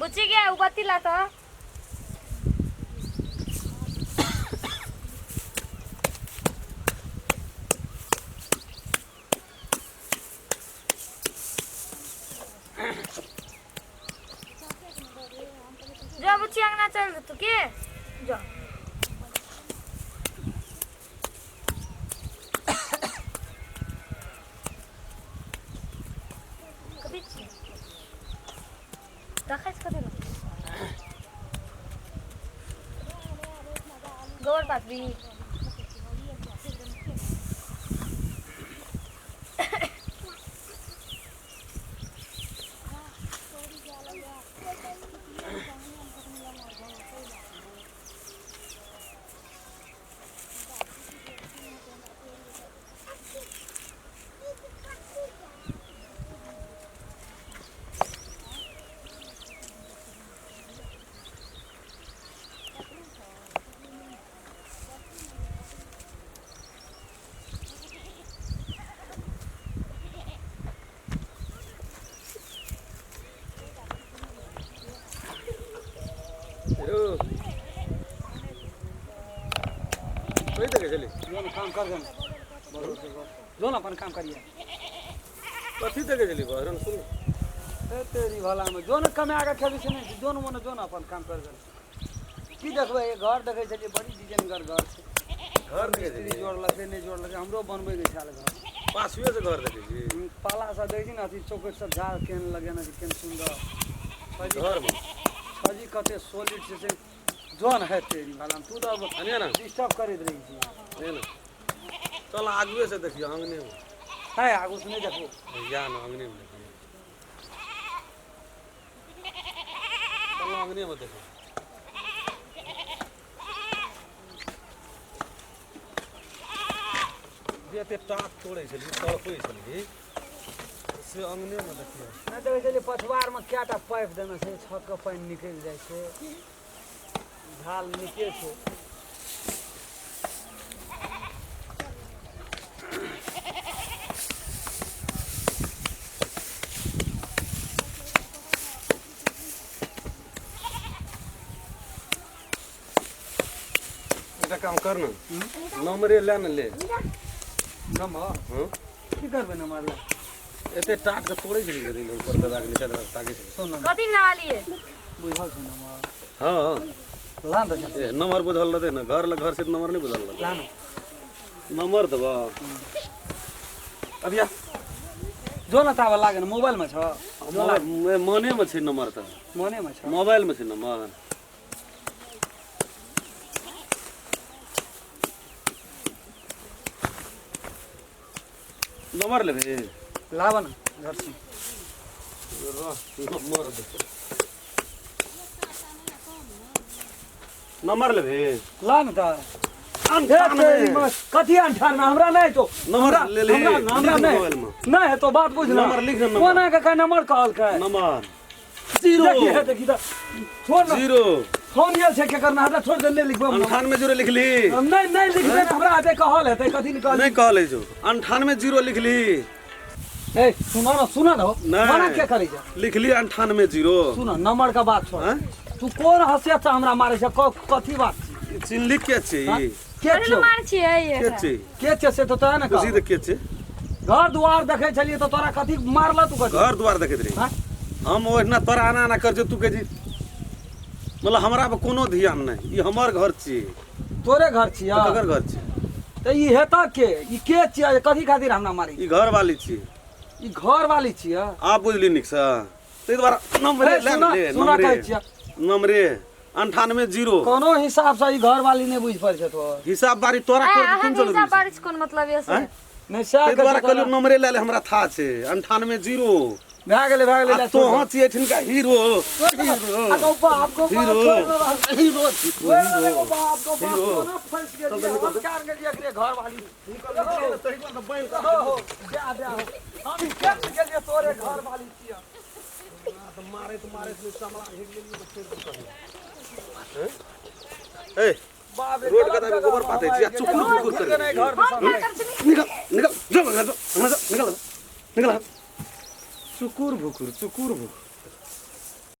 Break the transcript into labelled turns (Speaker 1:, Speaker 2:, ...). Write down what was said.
Speaker 1: बुच्ची गे उ बत्ती ला तऽ। जो बुच्ची अंगना चल तू के जो। कथी छी देखै छी कथी गोबर पाथरी।
Speaker 2: यौ कहि देके छली।
Speaker 3: जो न काम कर देना, जो न अपन काम करिए।
Speaker 2: कथी देके छली बहरन सुन।
Speaker 3: ए तेरी भला में जो न कमा के खेबी से नहीं, जो न मन जो न अपन काम कर देना। की देखबै, घर देखै छलियै, बड़ी डिजाइनगर घर छै।
Speaker 2: घर देखे
Speaker 3: मिस्त्री
Speaker 2: छली।
Speaker 3: जोड़लकै नहि जोड़लकै, हमरो बनबै के छल घर।
Speaker 2: पाछुए से घर देखे छी।
Speaker 3: पाला सब देखै छी ने, अथी चौकट सब झाड़ केहन लगेने छै, केहन सुन्दर छजी।
Speaker 2: घर में
Speaker 3: छजी कते सोलिड छै से जोन है। तेरी भला में तू तऽ
Speaker 2: अनिया ना
Speaker 3: डिस्टर्ब करैत रहै छी।
Speaker 2: अनिया ना, चल आगुए से देखियो अंगने में।
Speaker 3: है, आगू से नहि देखबो।
Speaker 2: या ना, अंगने में देखियो, चल अंगने में देखो। जे एते टाक तोड़ै छली, तड़पै छली, से अंगने में देखियो।
Speaker 3: नहि देखै छलियै पछुआरमे कएटा पाइप देने छै, छत के पानि निकलि जाइ छै, झाल नीके छै।
Speaker 2: एकटा काम कर न, नंबरे ले न ले।
Speaker 3: नम्बर?
Speaker 2: हँ।
Speaker 3: की करबै नम्बर लए?
Speaker 2: एते टाट के तोड़ै छली गेली, ऊपर दादा के नीचा दादा के ताकै छली।
Speaker 3: सुन न।
Speaker 1: कथी नहालिए?
Speaker 3: बुझल छौ नम्बर?
Speaker 2: हँ।
Speaker 3: ला न तऽ।
Speaker 2: ए, नंबर बुझल रहतै ने घर ल घर से नंबर नहि बुझल रहतै?
Speaker 3: ला न।
Speaker 2: नंबर देबऽ अभी आ।
Speaker 3: जो न ताबे लागे न, मोबाइल में छ।
Speaker 2: मने में छै नंबर तऽ।
Speaker 3: मने में छ।
Speaker 2: मोबाइल में छै नंबर। नंबर लेबही?
Speaker 3: लाब न घर से।
Speaker 2: रह, नंबर दे, नंबर लेबही?
Speaker 3: ला न तऽ।
Speaker 2: अंठानवे।
Speaker 3: कथी अंठानवे? हमरा नहि तो
Speaker 2: नंबर ले ले।
Speaker 3: हमरा
Speaker 2: लिख
Speaker 3: नहि।
Speaker 2: मोबाइल में।
Speaker 3: नहि हेतो, बात बुझ न।
Speaker 2: नंबर लिख न, नंबर।
Speaker 3: कोना के नंबर कहलकै?
Speaker 2: Number zero.
Speaker 3: देखी हे, देखी तऽ, छोड़ न।
Speaker 2: जीरो।
Speaker 3: फोन आयल छै केकर ना, हमरा छोड़ दे, नहि लिखबै हम।
Speaker 2: 98 0 लिखली।
Speaker 3: हम नहि, नहि लिखबै, हमरा हेतै कहल हेतै, कथी ने कहल।
Speaker 2: नहीं कहले जो 98 0 लिखली।
Speaker 3: ए सुन न, सुन न हो।
Speaker 2: नहि।
Speaker 3: मना के करै छै?
Speaker 2: लिखली 98 0।
Speaker 3: सुन, नंबर के बात छोड़।
Speaker 2: आँय?
Speaker 3: तू कोन हसियत से हमरा मारै छै? कथी बात छी?
Speaker 2: चिन्हली के छै ई?
Speaker 3: के
Speaker 1: कथी
Speaker 3: छियौ?
Speaker 1: लए मारै छियै?
Speaker 2: के छै?
Speaker 3: के छै से तऽ तोरा ने
Speaker 2: खुशी
Speaker 3: कह।
Speaker 2: तऽ के छै?
Speaker 3: घर दुआर देखै छलियै तऽ तोरा कथी मारल तू, कथी?
Speaker 2: घर द्वार देखैत रही?
Speaker 3: हाँ?
Speaker 2: हम ओहिना तोरा आना आना कर तू कहै छी, मतलब हमरा पर कोनो ध्यान नहि, ई हमर घर छी।
Speaker 3: तोरे घर छियै?
Speaker 2: तऽ ककर घर छी?
Speaker 3: तऽ ई हेतऽ के, ई के छियै, कथी खातिर हमरा मारै?
Speaker 2: ई घर वाली छी।
Speaker 3: ई घर वाली छियै?
Speaker 2: आप बुझली नीकसँ, ताहि दुआरे नम्बरे
Speaker 3: ए,
Speaker 2: ले।
Speaker 3: सुना,
Speaker 2: ले।
Speaker 3: सुना,
Speaker 2: नम्बरे।
Speaker 3: कहै छियै।
Speaker 2: नम्बरे 98 0।
Speaker 3: कोनो हिसाब से ई घर वाली नहि बुझि पड़ै छै तोहर।
Speaker 2: हिसाब बारी तोरा कर
Speaker 1: अहाँके
Speaker 2: कोन चल।
Speaker 1: हिसाब बारी कोन मतलब ये से?
Speaker 2: आँय?
Speaker 3: नहि सएह
Speaker 2: ताहि दुआरे
Speaker 3: कहै
Speaker 2: कहलियौ
Speaker 3: छियौ।
Speaker 2: नम्बरे लए ले, हमरा था छै 98 0।
Speaker 3: भए गेलै, भए गेलै,
Speaker 2: आ
Speaker 3: ले छोड़।
Speaker 2: तोहँ छियै एठिनका हीरो।
Speaker 3: आ तो बाप को बाप।
Speaker 2: हीरो।
Speaker 3: छोड़ दे,
Speaker 2: हीरो।
Speaker 3: छोड़ दे, बाप को बाप।
Speaker 2: हीरो।
Speaker 3: कोना फंस गेलियै हम, कार गेलियै एकरे घर वाली हो हो जा जा हो, हम केन गेलियै, तोरे घर वाली छियै।
Speaker 2: मारैत मारैत चमड़ा हेट गेलियै। ए
Speaker 3: बाप रे।
Speaker 2: रोड
Speaker 3: गलत
Speaker 2: कता
Speaker 3: जगह
Speaker 2: गोबर पाथै छी आ
Speaker 3: हम
Speaker 2: चुकुर
Speaker 3: आबि
Speaker 2: फुकुर
Speaker 3: गेलियै।
Speaker 2: करै
Speaker 3: घर में
Speaker 1: हम क्या कर छी?
Speaker 2: निकल, निकल, जो घर जो, हमरा जो, निकल, निकल। चुकुर भुकुर चुकुर भुकुर।